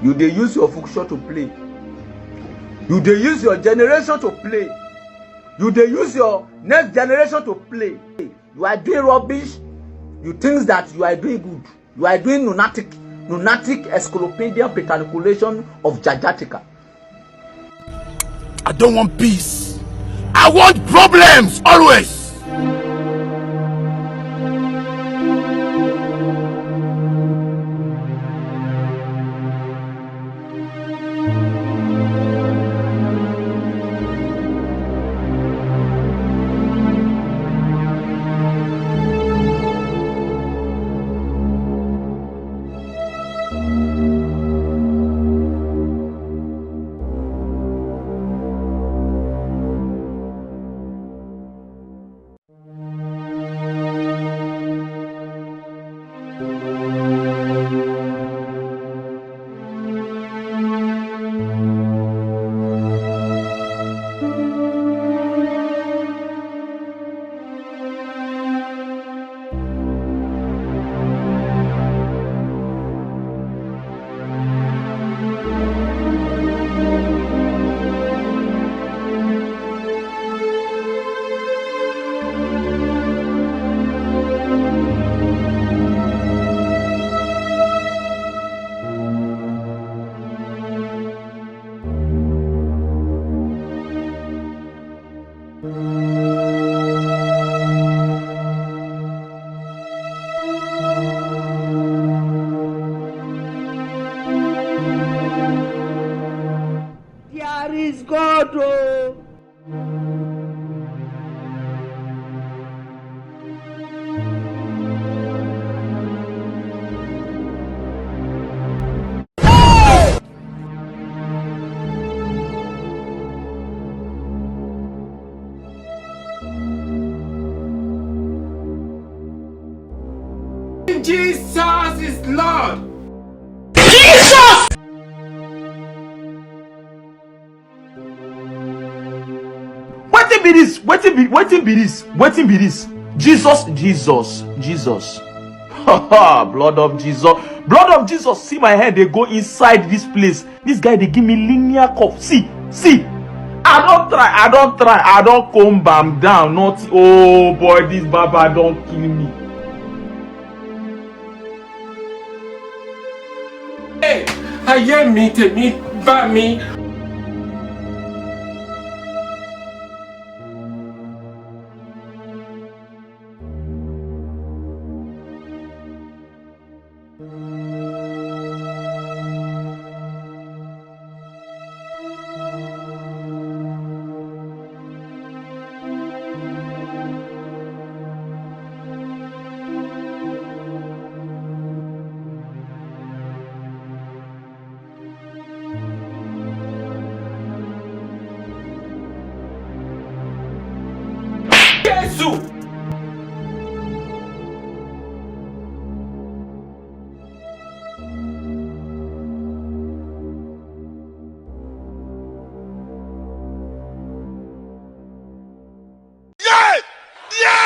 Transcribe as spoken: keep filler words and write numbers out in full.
You dey use your future to play. You dey use your generation to play. You dey use your next generation to play. You are doing rubbish. You think that you are doing good. You are doing lunatic, lunatic encyclopedian petriculation of Jajatica. I don't want peace. I want problems always. There is God. Oh. Jesus is Lord. Jesus! Wetin be this? Wetin be wetin be this? Wetin be this? Jesus, Jesus, Jesus. Ha ha, blood of Jesus. Blood of Jesus, see my hand, they go inside this place. This guy, they give me linear cup. See, see. I don't try, I don't try, I don't comb am down. Not, oh boy, this baba don't kill me. Hey, ayé mi, tèmi bá mi. Jésù! Yeah! Yeah!